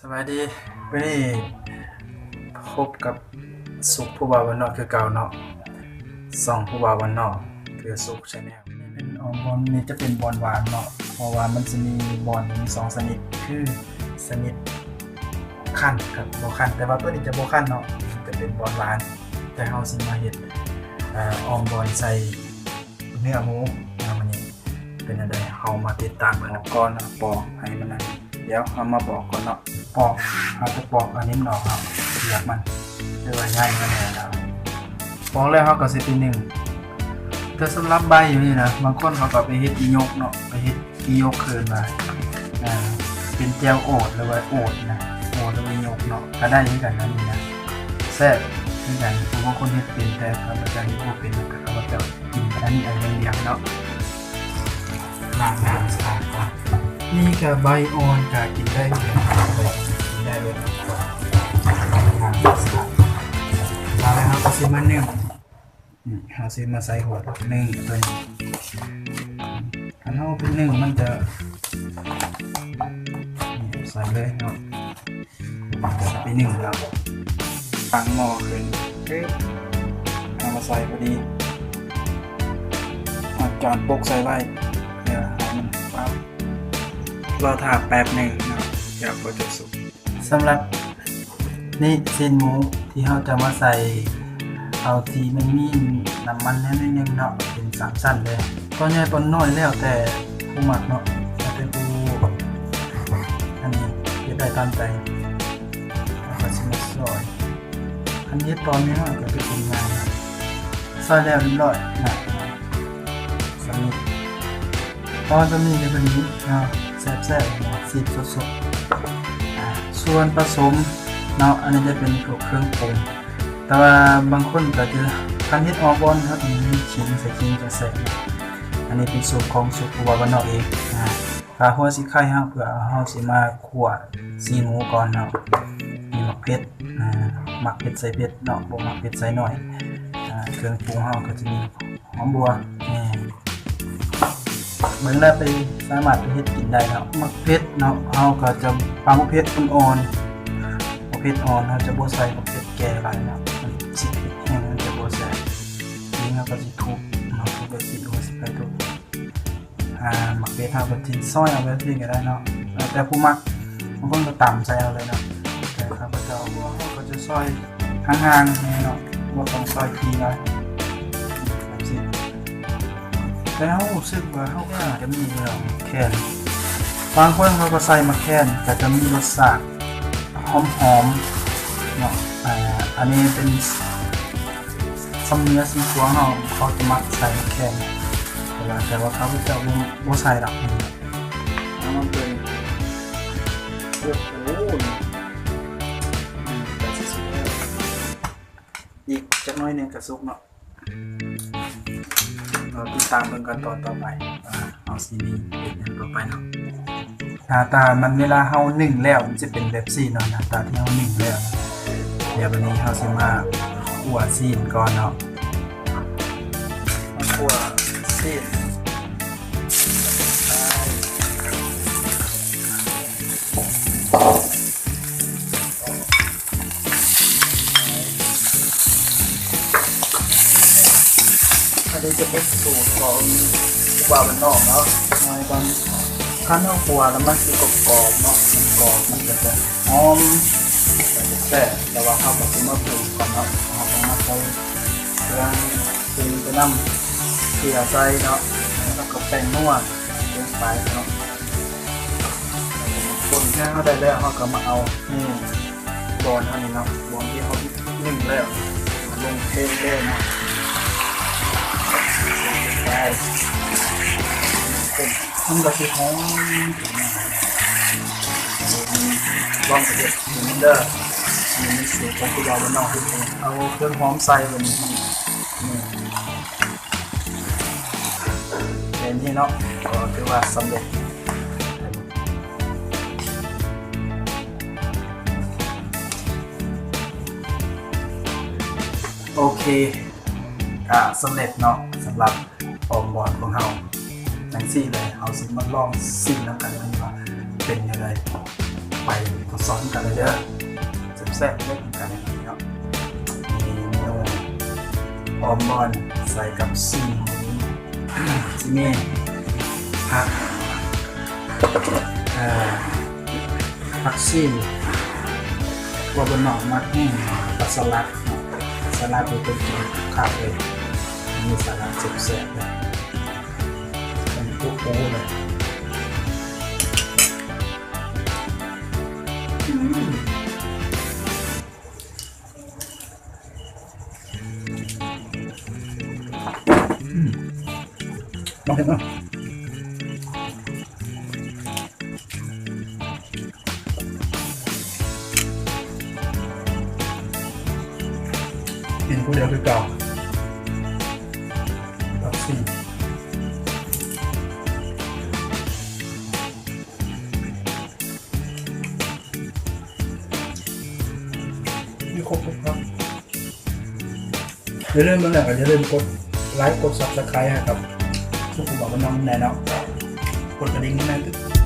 ສະບາຍດີ ມື້ນີ້ພົບກັບສຸກຜູ້ບ່າວບ້ານນອກຄືເກົ່າເນາະ ຊ່ອງຜູ້ບ່າວບ້ານນອກ ຄືສຸກ Channel. ເປັນອອມບອນ ນີ້ຈະເປັນບອນຫວານເນາະ ເພາະວ່າມັນຈະມີບອນມີສອງຊະນິດ ຄືຊະນິດຄັ້ນກັບບໍ່ຄັ້ນ ແຕ່ວ່າໂຕນີ້ຈະບໍ່ຄັ້ນເນາະ ຈະເປັນບອນຫວານ. ແຕ່ເຮົາຊິມາເຮັດ ເອີ ອອມບອນໃສ່ເນື້ອໝູເນາະ ມື້ນີ້ເປັນແນວໃດ ເຮົາມາຕິດຕາມເບິ່ງນຳກັນເນາະ. ປອກໃຫ້ມັນນັ້ນ ດຽວເຮົາມາປອກກ່ອນເນາະ ປອກ ເຮົາຈະປອກເອົາເນັ້ນອອກເນາະ ເປືອກມັນ ຫຼືວ່າໃຍມັນແນ່ເນາະ. ປອກແລ້ວເຮົາກໍຊິໄປໜຶ້ງ ແຕ່ສຳລັບໃບຢູ່ນີ້ນະ ບາງຄົນເຂົາກໍເອົາໄປເຮັດອີ່ຍົກເນາະ ໄປເຮັດອີ່ຍົກ ເອີ້ນວ່າ ເປັນແຈ່ວໂອດ ຫຼືວ່າໂອດນະ ໂອດ ຫຼືວ່າອີ່ຍົກເນາະ ກໍໄດ້ຄືກັນ ອັນນີ້ນະ ແຊບຄືກັນ. ຜູ້ບາງຄົນເຮັດເປັນ ແຕ່ຂ້າພະເຈົ້າເຮັດບໍ່ເປັນ ກໍຂ້າພະເຈົ້າກິນອັນນີ້ອັນດຽວເນາະ. ລ້າງນ້ຳສະອາດກ່ອນ ນີ້ກໍໃບອ່ອນກໍກິນໄດ້ເລີຍ ໃບກິນໄດ້ເລີຍ. ລ້າງນ້ຳສະອາດ ແລ້ວເຮົາກໍຊິມາໜຶ້ງ ເຮົາຊິມາໃສ່ຫົວໜຶ້ງຕົວນີ້ ຄັນເຮົາໄປໜຶ້ງມັນຈະ ໃສ່ເລີຍເນາະ ໄປໜຶ້ງແລ້ວ ຕັ້ງໝໍ້ຂຶ້ນ ເອົາມາໃສ່ພໍດີ ເອົາຈານປົກໃສ່ໄວ້ ດຽວໃຫ້ມັນປັບ ລໍຖ້າແປັບໜຶ່ງເນາະ ດຽວກໍຈະສຸກ. ສຳລັບນີ້ຊີ້ນໝູທີ່ເຮົາຈະມາໃສ່ ເອົາທີ່ມັນມີນ້ຳມັນແດ່ໜ້ອຍໜຶ່ງເນາະ ເປັນສາມຊັ້ນເລີຍ ຕອນໃຫຍ່ຕອນນ້ອຍແລ້ວແຕ່ຜູ້ມັກເນາະ ແລ້ວແຕ່ຜູ້ ອັນນີ້ເຮັດໄດ້ຕາມໃຈ. ເຮົາກໍຊິມາຊອຍ ອັນເຮັດຕອນນ້ອຍໆກໍຈະເປັນງ່າຍ ຊອຍແລ້ວຮຽບຮ້ອຍນະ ສ່ຳນີ້ ພໍສ່ຳນີ້ກໍພໍດີເນາະ ແຊບໆ ຊີບສົດໆ. ອາ ສ່ວນປະສົມເນາະ ອັນນີ້ຈະເປັນພວກເຄື່ອງປຸງ ແຕ່ວ່າບາງຄົນກໍຈະ ຄັນເຮັດອອມອ່ອນ ເຮົາຕ້ອງມີຂີງ ໃສ່ຂີງຈະແຊບ. ອັນນີ້ເປັນສູດຂອງສູດຜູ້ບ່າວບ້ານນອກເອງ ອາ ກະຫົວສີໄຄເຮົາ ເພື່ອເຮົາຊິມາຂົ້ວຊີ້ນໝູກ່ອນເນາະ. ມີໝາກເຜັດ ອາ ໝາກເຜັດໃສ່ເຜັດເນາະ ບໍ່ໝາກເຜັດໃສ່ໜ້ອຍ ອາ ເຄື່ອງປຸງເຮົາກໍຈະມີຫອມບົ່ວ ແມ່ນ ເບິ່ງແລ້ວໄປ ສາມາດໄປເຮັດກິນໄດ້ເນາະ. ໝາກເຜັດເນາະ ເຮົາກໍຈະປາໝາກເຜັດອ່ອນໆ ໝາກເຜັດອ່ອນ ເຮົາຈະບໍ່ໃສ່ໝາກເຜັດແກ່ຫຼາຍເນາະ ມັນຊິເຜັດແຮງ ມັນຈະບໍ່ແຊບ. ນີ້ເຮົາກໍຊິທຸບເນາະ ທຸບແບບຊີ້ ຫົວສີໄຄທຸບ ອາ ໝາກເຜັດເຮົາກໍຊິຊອຍເອົາແບບນີ້ກໍໄດ້ເນາະ ແລ້ວແຕ່ຜູ້ມັກ ບາງຄົນກໍຕຳໃສ່ເອົາເລີຍເນາະ ແຕ່ຂ້າພະເຈົ້າ ເຮົາກໍຈະຊອຍຫ່າງໆ ນີ້ເນາະ ບໍ່ຕ້ອງຊອຍຖີ່ຫຼາຍ ແບບຊີ້. ແຕ່ເຮົາຮູ້ສຶກວ່າເຮົາຂາດ ຈະມີແລ້ວແຄນ ບາງຄົນເຂົາກໍໃສ່ໝາກແຄນ ກໍຈະມີລົດຊາດຫອມໆ ເນາະ ອາ ອັນນີ້ເປັນ ສຳເໜືອສຳຊວງເຮົາ ເຂົາຈະມັກໃສ່ໝາກແຄນ ແຕ່ວ່າ ແຕ່ວ່າຂ້າພະເຈົ້າບໍ່ ບໍ່ໃສ່ດອກ. ເອົາມາເບິ່ງ ໂອ້ໂຫ ໃກ້ຊິສຸກແລ້ວ ອີກຈັກໜ້ອຍໜຶ່ງກໍສຸກເນາະ. ເຮົາຕິດຕາມເບິ່ງກັນຕອນຕໍ່ໄປ ວ່າເຮົາຊິມີເຮັດຫຍັງຕໍ່ໄປເນາະ. ໜ້າຕາມັນເວລາເຮົາໜຶ້ງແລ້ວ ມັນຈະເປັນແບບຊີ້ເນາະ ໜ້າຕາທີ່ເຮົາໜຶ້ງແລ້ວ. ດຽວບັດນີ້ເຮົາຊິມາຂົ້ວຊີ້ນກ່ອນເນາະ ມາຂົ້ວຊີ້ນ. ອັນນີ້ຈະເປັນສູດຂອງຜູ້ບ່າວບ້ານນອກເນາະ ໜ້ອຍກ່ອນ ຄັນເຮົາຂົ້ວແລ້ວມັນຊິກອບໆ ເນາະ ມັນກອບ ມັນກໍຈະຫອມ ກໍຈະແຊບ ແຕ່ວ່າເຮົາກໍຊິມາປຸງກ່ອນເນາະ ເຮົາຕ້ອງມາໃສ່ເຄື່ອງປຸງໄປນຳ ເກືອໃສ່ເນາະ ແລ້ວກໍແປ້ງນົວລົງໄປເນາະ ຄົນແລ້ວ ເຮົາໄດ້ແລ້ວ ເຮົາກໍມາເອົາ ນີ້ ບອນເຮົານີ້ເນາະ ບອນທີ່ເຮົາໜຶ້ງແລ້ວ ລົງເທເລີຍເນາະ ໄປ ມັນກໍຊິຫອມ ລອງໄປເຮັດກິນເດີ ນີ້ເປັນສູດຂອງຜູ້ບ່າວບ້ານນອກເຮັດເອງ ເອົາເຄື່ອງຫອມໃສ່ ບັດນີ້ ນີ້ ແຄ່ນີ້ເນາະ ກໍຖືວ່າສຳເລັດ. ໂອເຄ ກະສຳເລັດເນາະ ສຳລັບອອມບອນຂອງເຮົາ ຈັ່ງຊີ້ເລີຍ ເຮົາຊິມາລອງຊີມນຳກັນເບິ່ງວ່າເປັນແນວໃດ. ໄປທດສອບກັນເລີຍເດີ ແຊບໆເດີນຳກັນເນາະ. ມີເມນູອ່ອມບອນໃສ່ກັບຊີ້ນໝູ ຊິມີຜັກ ເອີ ຜັກຊີ ຄົວບ້ານນອກໝາກແຫ້ງ ແລ້ວກໍສະຫຼັດເນາະ. ສະຫຼັດນີ້ເພິ່ນກິນກັບເລີຍ ມີສະຫຼັດແຊບໆເລີຍ ເປັນປຸໂອເລີຍ. ອືມ ອືມ ລອງເຮັດເນາະ ກິນຜູ້ດຽວຄືເກົ່າ ແປັບຊີ. ມີຄົບທຸກຄຳ. ຢ່າລືມເບິ່ງແລ້ວກໍຢ່າລືມກົດໄລ ກົດ Subscribe ໃຫ້ກັບສຸກ ຜູ້ບ່າວບ້ານນອກ ນຳແດ່ເນາະ ກົດກະດິ່ງນຳແດ່.